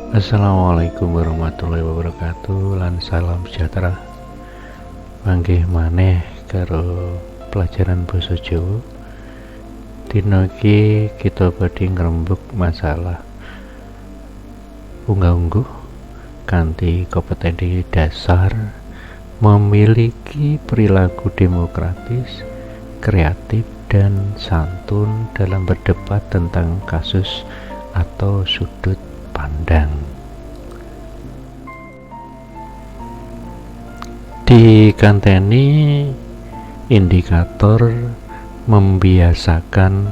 Assalamualaikum warahmatullahi wabarakatuh lan salam sejahtera. Manggih maneh karo pelajaran basa Jawa. Dina iki kita badhe ngrembug masalah unggah-ungguh kanthi kompetensi dasar memiliki perilaku demokratis, kreatif, dan santun dalam berdebat tentang kasus atau sudut pandang. Dikanteni indikator membiasakan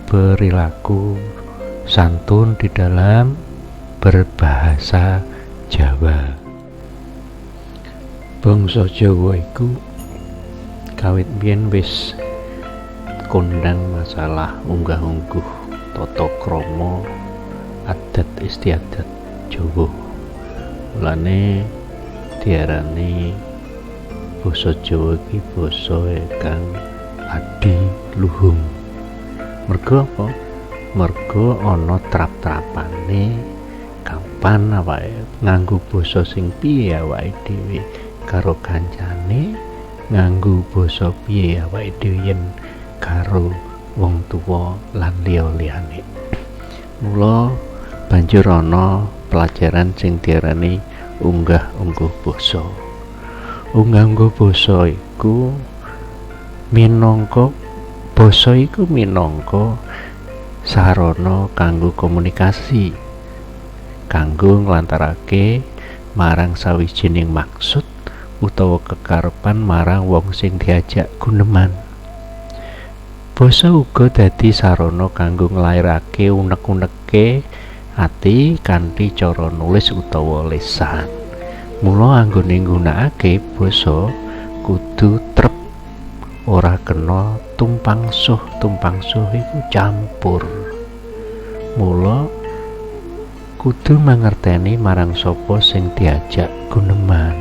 perilaku santun di dalam berbahasa Jawa. Bangsa Jawa iku kawit biyen wis kondang masalah unggah-ungguh, tata krama, adat istiadat Jawa. Mulane diarani basa Jawa iki basa ingkang adi luhung. Mergo apa? Mergo ana trap-trapane kapan awake nganggo basa sing piye awake dhewe karo kancane, nganggo basa piye awake dhewe yen karo wong tuwa lan liya-liyane. Mula banjur ana pelajaran sing diarani unggah-ungguh basa. Unggah-ungguh basa iku minangka basa iku minangka sarana kanggo komunikasi, kanggo nglantarake marang sawijining maksud utawa kekarepan marang wong sing diajak guneman. Basa uga dadi sarana kanggo nglairake unek-uneke ati kanthi cara nulis utawa lisan. Mula anggone nggunakake basa kudu trep, ora kena tumpang suh. Tumpang suh iku campur. Mula kudu mangerteni marang sapa sing diajak guneman.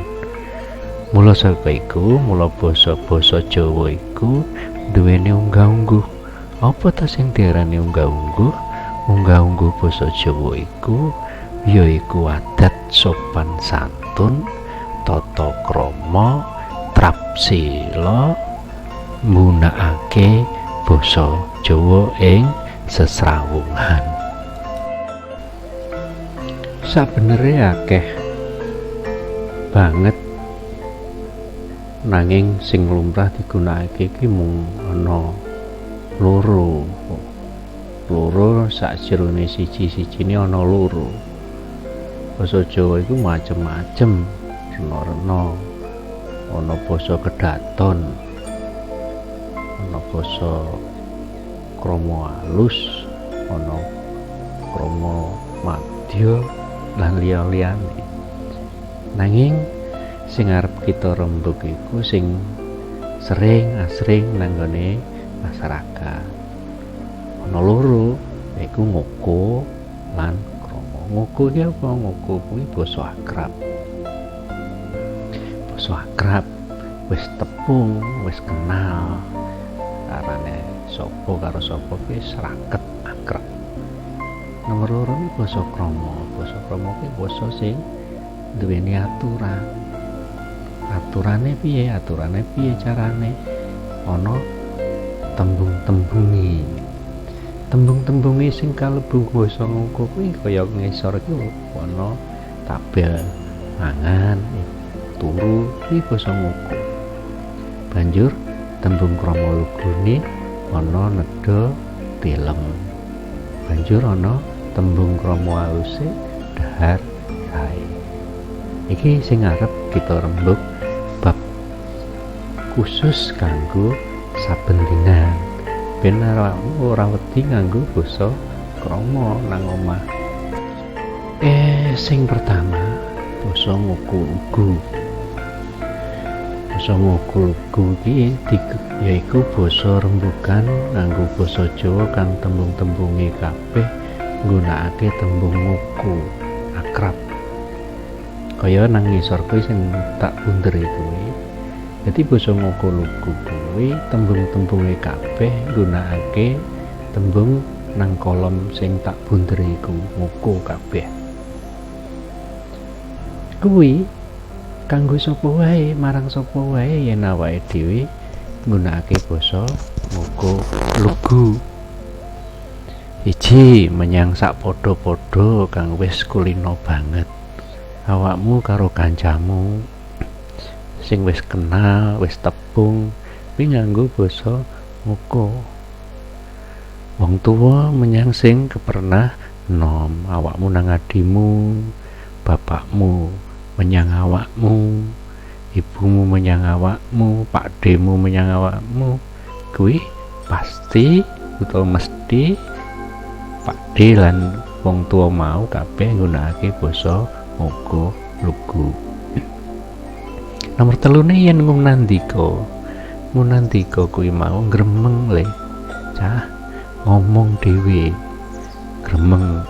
Mula saka iku, mula basa-basa Jawa iku duweni unggah-ungguh. Apa ta sing diarani unggah-ungguh? Unggah-ungguh basa Jawa iku yaiku adat sopan santun, tata krama, trapsila nggunakake basa Jawa ing sesrawungan. Sabenere akeh banget, nanging sing lumrah digunakake iki mung ana loro. Loro sakjroning siji-sijine ana loro. Basa Jawa iku macem-macem, rena-rena. Ana basa kedaton, ana basa krama alus, ana krama madya lan liya-liyane. Nanging sing arep kita rembug iku sing sering asring nang nggone masyarakat. Ana loro, yaiku ngoko lan krama. Ngoko iki apa? Ngoko kuwi basa akrab. Basa akrab wis tepung, wis kenal. Arane sapa karo sapa kuwi wis raket akrab. Nomor loro iki basa krama. Basa krama kuwi basa sing duweni aturan. Aturane piye? Aturane piye carane? Ana tembung-tembunge. Tembung-tembunge sing kalebu basa ngoko kuwi kaya ngisor iki ana tabel mangan, turu, kuwi basa ngoko. Banjur tembung krama lugune ana nedha tilem. Banjur ana tembung krama aluse dhahar sae. Iki sing arep kita rembug bab khusus kanggo saben dinan, ben ora wedi nganggo basa krama nang omah. Sing pertama basa ngoko lugu. Basa ngoko lugu iki yaiku basa rembugan nganggo basa Jawa kang tembung-tembunge kabeh nggunakake tembung ngoko akrab. Kaya nang ngisor kuwi sing tak bunderi kuwi. Dadi basa ngoko lugu kuwi tembung-tembunge kabeh nggunakake tembung nang kolom sing tak bunderi iku ngoko kabeh. Kuwi kanggo sapa wae, marang sapa wae yen awake dhewe nggunakake basa ngoko lugu. Iji menyang sak padha-padha kang wis kulino banget. Awakmu karo kancamu sing wis kenal, wis tepung, kuwi nganggo basa ngoko. Wong tuwa menyang sing kepernah nom, awakmu nang adimu, bapakmu menyang awakmu, ibumu menyang awakmu, pakdemu menyang awakmu, kuwi pasti utawa mesti pakde lan wong tuwa mau kabeh nggunakake basa ngoko lugu. Nomor telune yen ngunandika kuwi mau gremeng le cah ngomong dhewe gremeng.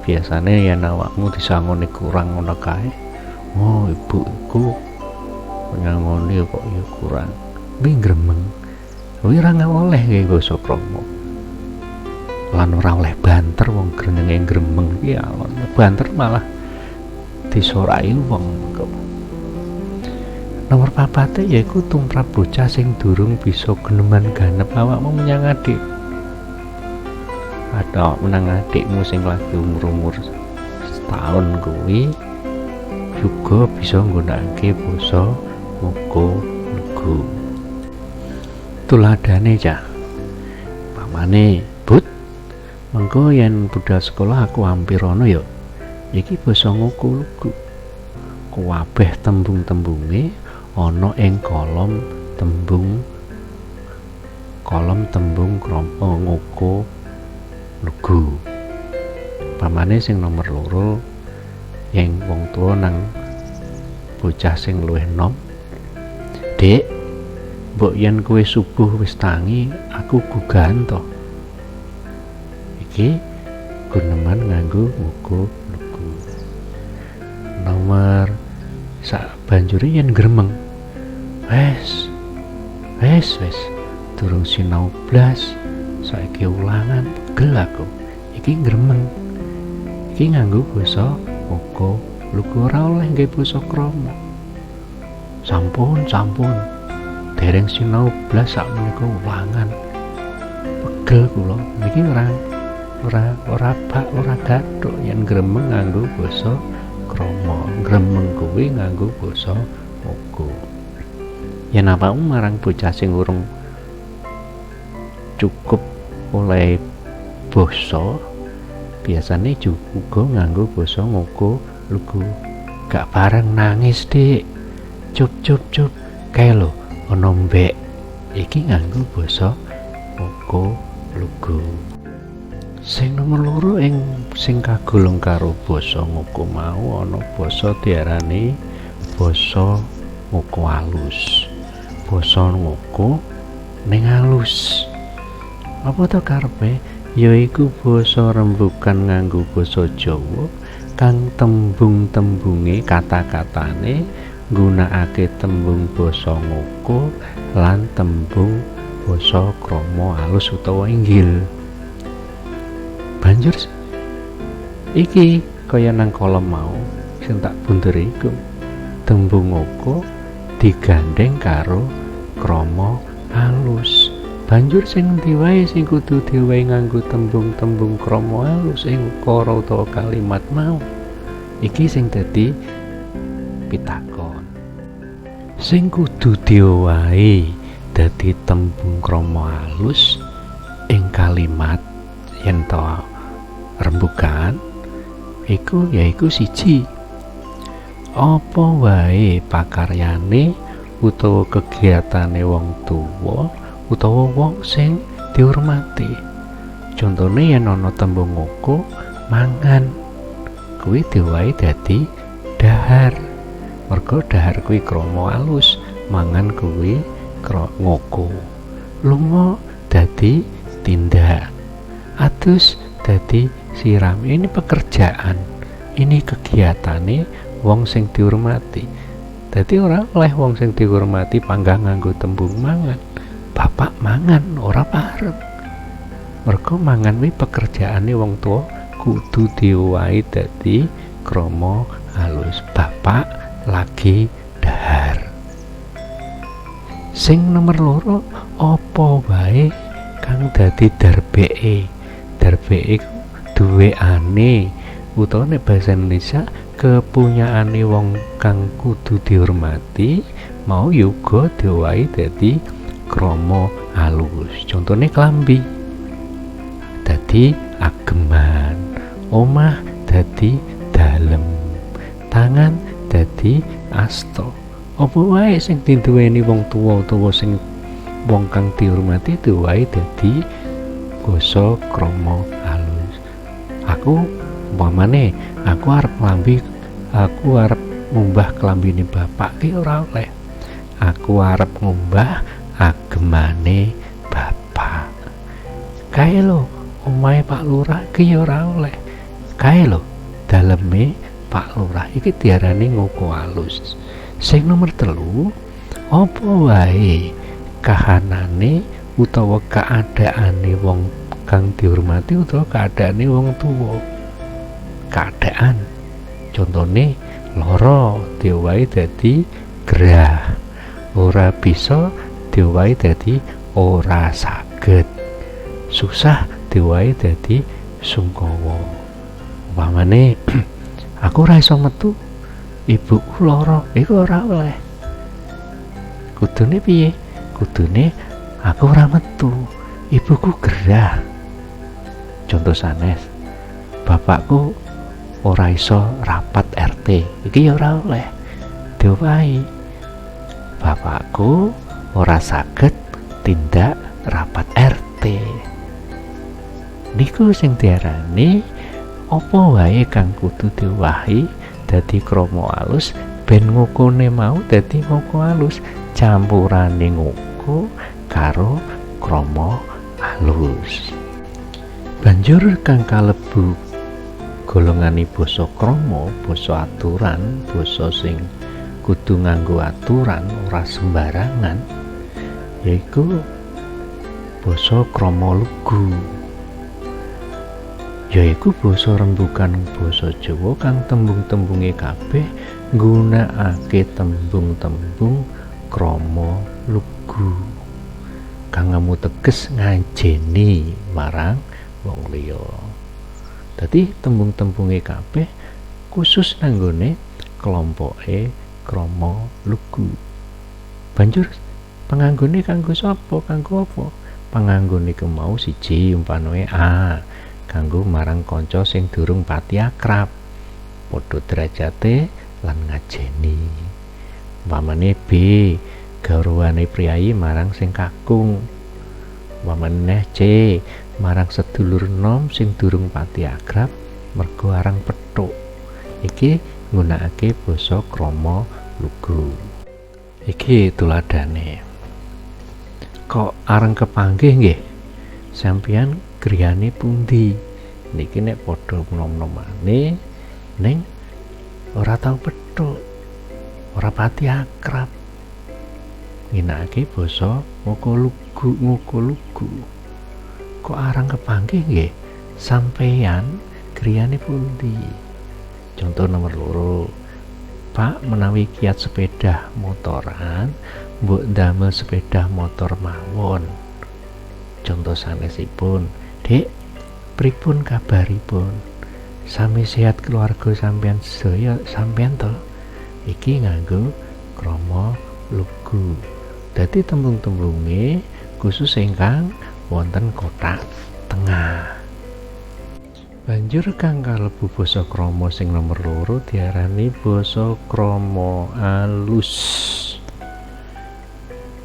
Biasane yen awakmu disangoni kurang ngono kae, oh ibuku nyangoni kok ya kurang, kuwi gremeng. Kuwi ora oleh nggae basa krama lan ora oleh banter. Wong gremenge gremeng iki alon, banter malah disorai wong. Nomor papate yaiku tumrap bocah sing durung bisa geneman ganep. Awakmu menyang adik atau menang adikmu sing lagi umur-umur setahun kuwi juga bisa nggunakake basa ngoko lugu. Tuladhane cah, pamane, "But, mengko yen budal sekolah aku hampir ana ya." Iki basa ngoko lugu. Kabeh tembung-tembunge ana ing kolom tembung, kolom tembung krama ngoko lugu. Pamane sing nomor loro, yen wong tuwa nang bocah sing luwih nom, "Dik, mbok yen kowe subuh wis tangi, aku gugahan to." Iki guneman nganggo ngoko lugu. Nomor sak banjure yen gremeng, "Wes, wes, wes, durung sinau blas, saiki ulangan, pegel aku." Iki gremeng. Iki nganggo basa ngoko lugu, ora oleh nggae basa krama. "Sampun, sampun, dereng sinau blas sak menika ulangan, pegel kula." Niki ora bak ora gathuk yen gremeng nganggo basa krama. Gremeng kuwi nganggo basa ngoko. Yen awakmu marang bocah sing urung cukup oleh basa, biasane juga nganggo basa ngoko lugu. "Gak bareng nangis, Dik. Cup cup cup, kae lho ana mbek." Iki nganggo basa ngoko lugu. Sing nomor loro ing sing kagolong karo basa ngoko mau ana basa diarani basa ngoko alus. Basa ngoko ning alus. Apa to karepe? Yaiku basa rembugan nganggo basa Jawa kang tembung-tembunge, kata-katane nggunakake tembung basa ngoko lan tembung basa krama alus utawa inggil. Banjur iki kaya nang kolom mau sing tak bunderi iku, tembung ngoko digandeng karo krama alus. Banjur sing endi wae sing kudu diwehi nganggo tembung-tembung krama alus ing ukara utawa kalimat mau? Iki sing dadi pitakon. Sing kudu diowahi dadi tembung krama alus ing kalimat yen to rembugan iku yaiku siji, apa wae pakaryane utawa kegiatane wong tuwa utawa wong sing dihormati. Contone yen ana tembung ngoko mangan, kuwi diowahi dadi dahar. Mergo dahar kuwi krama alus, mangan kuwi ngoko. Lunga dadi tindak, adus dadi siram. Ini pekerjaan, ini kegiatane wong sing dihormati. Dadi ora oleh wong sing dihormati panggah nganggo tembung mangan. Bapak mangan ora pareng. Mergo mangan kuwi pekerjaane wong tuwa, kudu diowahi dadi krama halus. Bapak Bapak lagi dahar. Sing nomor loro, apa wae kang dadi darbeke. Darbeke iku duweane utawa nek basa Indonesia kepunyaane wong kang kudu dihormati mau yoga diowahi dadi krama alus. Contone klambi dadi ageman, omah dadi dalem, tangan dadi asta. Apa wae sing diduweni wong tuwa utawa sing wong kang dihormati diowahi dadi basa krama alus. Aku umpamane aku arep nglambi, aku arep ngumbah klambine bapak ki ora oleh. Aku arep ngumbah agemane bapak. Kae lho omahe Pak Lurah ki ora oleh. Kae lho daleme Pak Lurah iki diarani ngoko alus. Sing nomor telu, apa wae kahanane utawa keadaane wong kang dihormati utawa keadaane wong tuwa. Keadaan contone lara diowahi dadi gerah, ora bisa diowahi dadi ora saged, susah diowahi dadi sungkawa. Umpamane aku ora iso metu, ibuku lara, iku ora oleh. Kudune piye? Kudune aku ora metu, ibuku gerah. Contoh sanes, bapakku ora iso rapat RT, iki ya ora oleh. Diowahi bapakku ora saged tindak rapat RT. Niku sing diarani apa wae kang kudu diowahi dadi krama alus ben ngokone mau dadi ngoko alus, campurane ngoko karo krama alus. Banjur kang kalebu golongane basa krama, basa aturan, basa sing kudu nganggo aturan ora sembarangan, yaiku basa krama lugu. Yaiku basa rembugan basa Jawa kang tembung-tembunge kabeh nggunakake tembung-tembung krama lugu kang ngemu teges ngajeni marang wong liya. Dadi tembung-tembunge kabeh khusus nanggone kelompoke krama lugu. Banjur penganggone kanggo sapa? Kanggo apa? Penganggone kemau siji umpamane A, kanggo marang kanca sing durung pati akrab, padha derajate lan ngajeni. Umpamane B, garwane priyayi marang sing kakung. Umpamane C, marang sedulur nom sing durung pati akrab mergo arang pethuk. Iki nggunakake basa krama lugu. Iki tuladhane. Kok areng kepanggih nggih? Sampeyan griyane pundi? Niki nek padha nom-nomane ning ora tau pethuk, ora pati akrab. Ngginakake basa ngoko lugu, ngoko lugu. Kok arang kepanggih nggih? Sampeyan griyane pundi? Contoh nomor loro, Pak menawi kiat sepeda motoran, mbok ndamel sepeda motor mawon. Contoh sanesipun, Dik, pripun kabaripun? Sami sehat keluarga sampeyan sedaya sampeyan to? Iki nganggo krama lugu. Dadi tembung-tembunge khusus ingkang wonten kotak tengah. Banjur kang kalebu basa krama sing nomor loro diarani basa krama alus.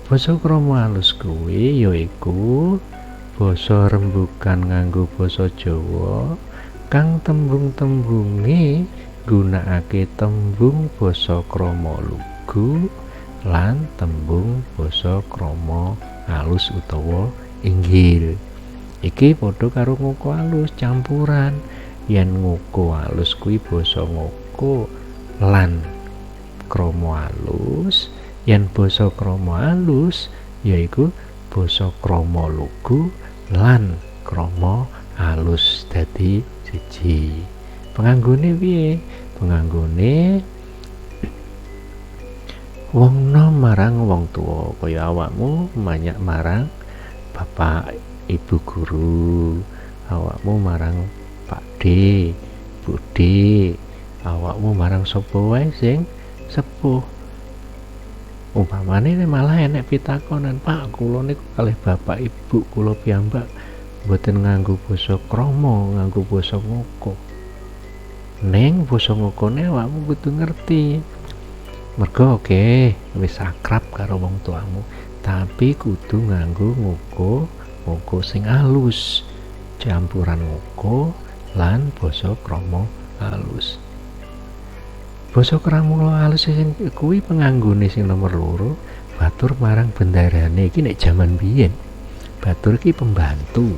Basa krama alus kuwi yaiku basa rembugan nganggo basa Jawa kang tembung-tembunge nggunakake tembung basa krama lugu lan tembung basa krama alus utawa inggil. Iki padha karo ngoko alus campuran. Yen ngoko alus kuwi basa ngoko lan krama alus, yen basa krama alus yaiku basa krama lugu lan krama alus dadi siji. Penganggone piye? Penganggone Wong nom marang wong tuwa, kaya awakmu manyak marang bapak ibu guru, awakmu marang Pak D, Bu D, awakmu marang sapa wae sing sepuh. Umpamane malah enek pitakonan, Pak, kula niku kalih bapak ibu kula piyambak mboten nganggo basa krama, nganggo basa ngoko. Ning basa ngokone awakmu kudu ngerti. Mergo oke, wis akrab karo wong tuamu, tapi kudu nganggo ngoko, ngoko sing alus, campuran ngoko lan basa krama alus. Basa krama alus sing kuwi penganggone sing nomor 2, batur marang bendarane. Iki nek jaman biyen, batur iki pembantu.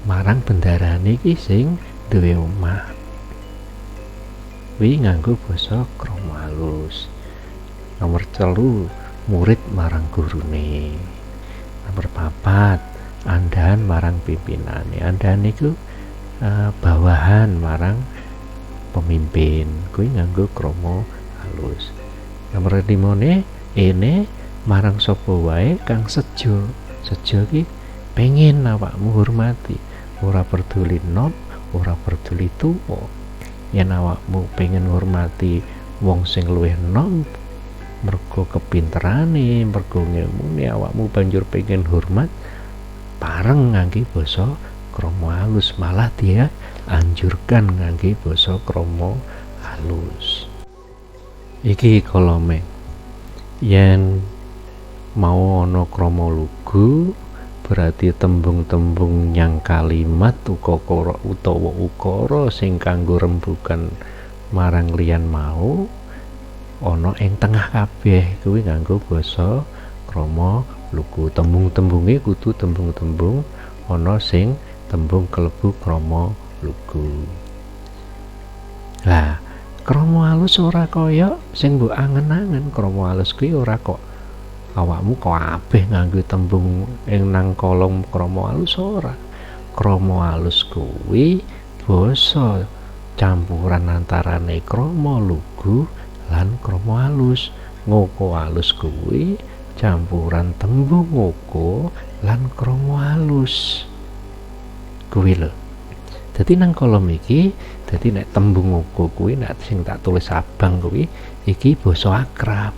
Marang bendarane iki sing duwe omah. Kuwi nganggo basa krama alus. Nomor 3, murid marang gurune. Nomor 4, andhahan marang pimpinane. Andhahan iku bawahan marang pemimpin, kuwi nganggo krama halus. Nomor 5 ene marang sapa wae kang sejo. Sejo ki pengen awakmu hormati, ora peduli nom, ora peduli tuwa. Yen awakmu pengen hormati wong sing luwih nom mergo kepinterane, mergo ngilmune, awakmu banjur pengen hormat pareng ngangge basa krama halus, malah dia anjurkan ngangge basa krama halus. Iki kolome. Yen mau ana krama lugu berarti tembung-tembung nyang kalimat ukara utawa ukara sing kanggo rembugan marang liyan mau ana ing tengah kabeh, kuwi nganggo basa krama lugu. Tembung-tembunge kudu tembung-tembung ana sing tembung kelebu krama lugu. Lah, krama halus ora kaya sing mbok angen-angen. Krama halus kuwi ora kok awakmu kabeh nganggo tembung ing nang kolom krama halus, ora. Krama halus kuwi basa campuran antarane krama lugu lan krama halus. Ngoko halus kuwi campuran tembung ngoko lan krama halus. Kuwi lho. Dadi nang kolom iki, dadi nek tembung ngoko kuwi nek sing tak tulis abang kuwi iki basa akrab.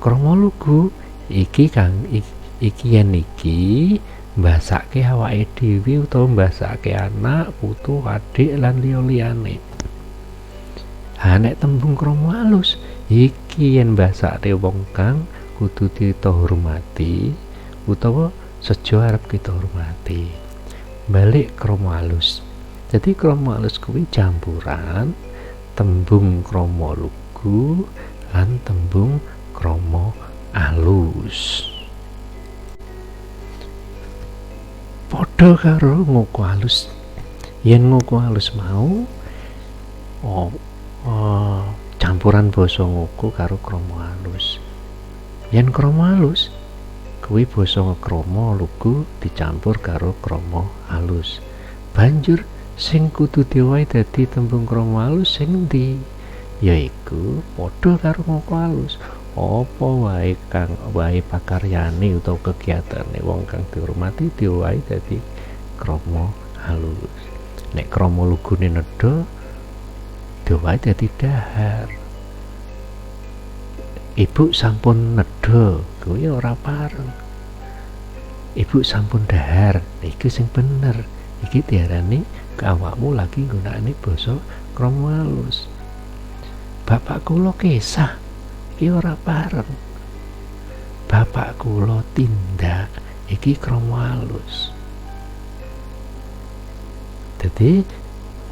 Krama lugu iki kang iki yen iki mbasake awake dhewe utawa mbasake anak, putu, adik lan liya-liyane. Ha nek tembung krama halus iki yen mbasake wong kang kudu kita hormati utawa sejo arep kita hormati. Balik krama halus. Jadi krama halus kuwi campuran tembung krama lugu lan tembung krama alus. Padha karo ngoko halus. Yen ngoko halus mau campuran basa ngoko karo krama halus. Yen krama halus kuwi basa krama lugu dicampur karo krama halus. Banjur sing kudu diwai dadi tembung krama halus sing endi? Yaiku padha karo ngoko halus. Apa wae kang wae pakaryane utawa kegiatane wong kang dihormati diwai dadi krama halus. Nek krama lugune nedha diwai dadi dahar. Ibu sampun nedha kuwi ora pareng. Ibu sampun dahar iki sing bener. Iki diarani awakmu lagi nggunakne basa krama halus. Bapak kula kesah iki ora pareng. Bapak kula tindak iki krama halus. Dadi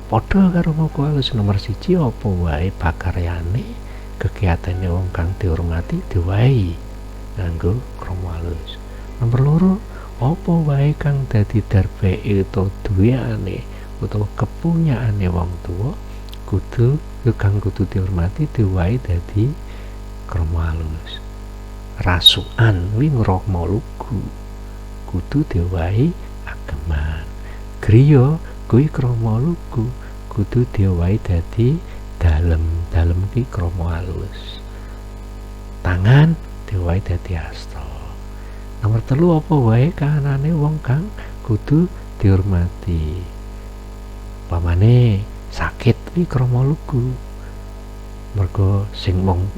padha karo ngoko halus. Nomor 1 apa wae pakaryane kegiatane wong kang dihormati diwai nganggo krama halus. Nomor 2 apa wae kang dadi darbeke utawa duweane utawa kepunyaane wong tuwa kudu kang kudu dihormati diwai dadi krama halus. Rasukan kuwi ngrama lugu kudu diwai ageman. Griya kuwi krama lugu kudu diwai dadi dalem. Dalem ki krama halus. Tangan diowahi dadi asta. Nomor 3 apa wae kahanane wong kang kudu dihormati. Pamane sakit kuwi krama lugu. Mergo sing wong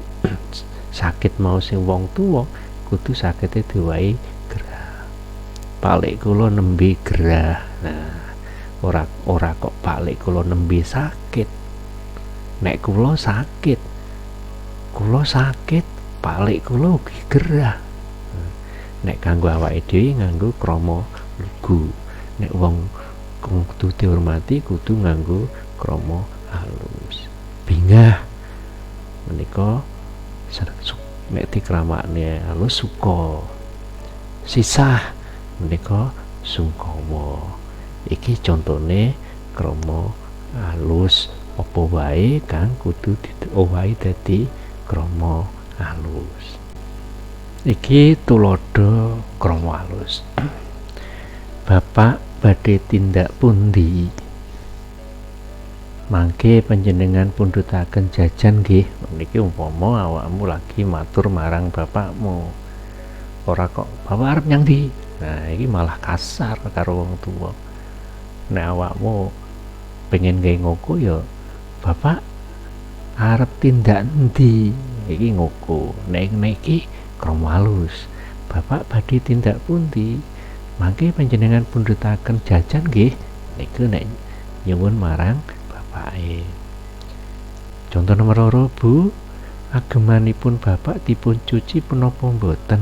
sakit mau sing wong tuwa kudu sakite diowahi gerah. Palik kula nembe gerah. Nah, ora kok palik kula nembe sakit. Nek kula sakit, kula sakit, palik kula ugi gerah. Nek kanggo awake dhewe nganggo krama lugu. Nek wong kudu dihormati kudu nganggo krama halus. Bingah menika nek dikramakne halus suka. Sisah menika sungkawa. Iki contone krama halus apa wae kang kudu diowahi dadi krama halus. Iki tuladha krama halus. Bapak badhe tindak pundi? Mangke panjenengan pundhutaken jajan nggih. Niki umpama awakmu lagi matur marang bapakmu. Ora kok bapak arep nyang ndi? Nah, iki malah kasar karo wong tuwa. Nek awakmu pengen gawe ngoko ya bapak arep tindak endi? Iki ngoko. Nek iki krama halus. Bapak badhe tindak pundi? Mangke panjenengan pundhutaken jajan nggih. Niku nek nyuwun marang bapake. Contoh nomor 2, Bu, agemanipun bapak dipun cuci punapa mboten?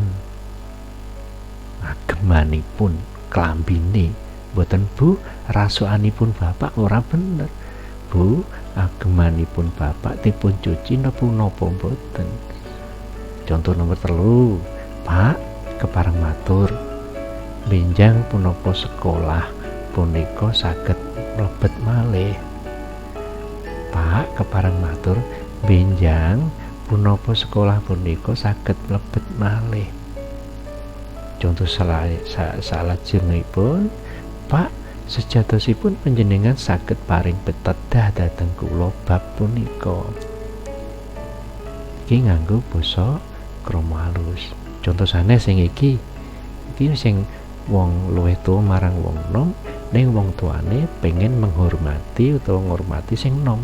Agemanipun klambine mboten, Bu, rasukanipun bapak ora bener. Bu, agemanipun bapak dipun cuci napa napa mboten? Contoh nomor 3, Pak, kepareng matur benjang punapa sekolah punika saged mlebet malih. Pak, kepareng matur benjang punapa sekolah punika saged mlebet malih. Contoh salajengipun, Pak, sejatosipun panjenengan saged paring pitedah dhateng kula bab punika. Iki nganggo basa krama halus. Contoh sanes sing iki sing wong luwih tuwa marang wong nom, ning wong tuane pengen menghormati utawa ngormati sing nom.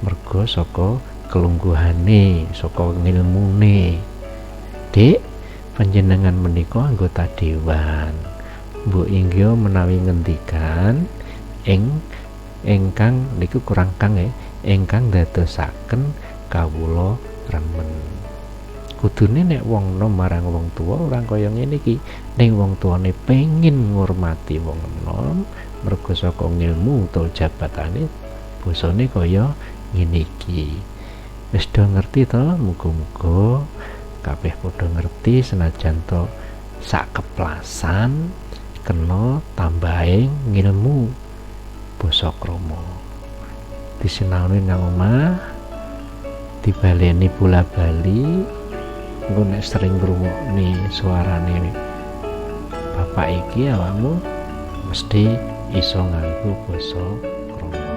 Mergo saka kelungguhane, saka ngilmune. Dik, panjenengan menika anggota dewan. Mbok inggih menawi ngendikan ingkang niku kurang kang ya, ingkang dadosaken kawula remen. Kudune nek wong nom marang wong tuwa ora kaya ngene iki, ning wong tuane pengin ngurmati wong enom mergo saka ngilmu utawa jabatane basane kaya ngene iki. Wis do ngerti to? Muga-muga kabeh padha ngerti senajan to sak keplasan kena tambahe ngilmu basa krama. Disinaoni nang omah, dibaleni bola-bali, engko nek sering ngrungokne suarane bapak iki awakmu mesti iso nganggo basa krama.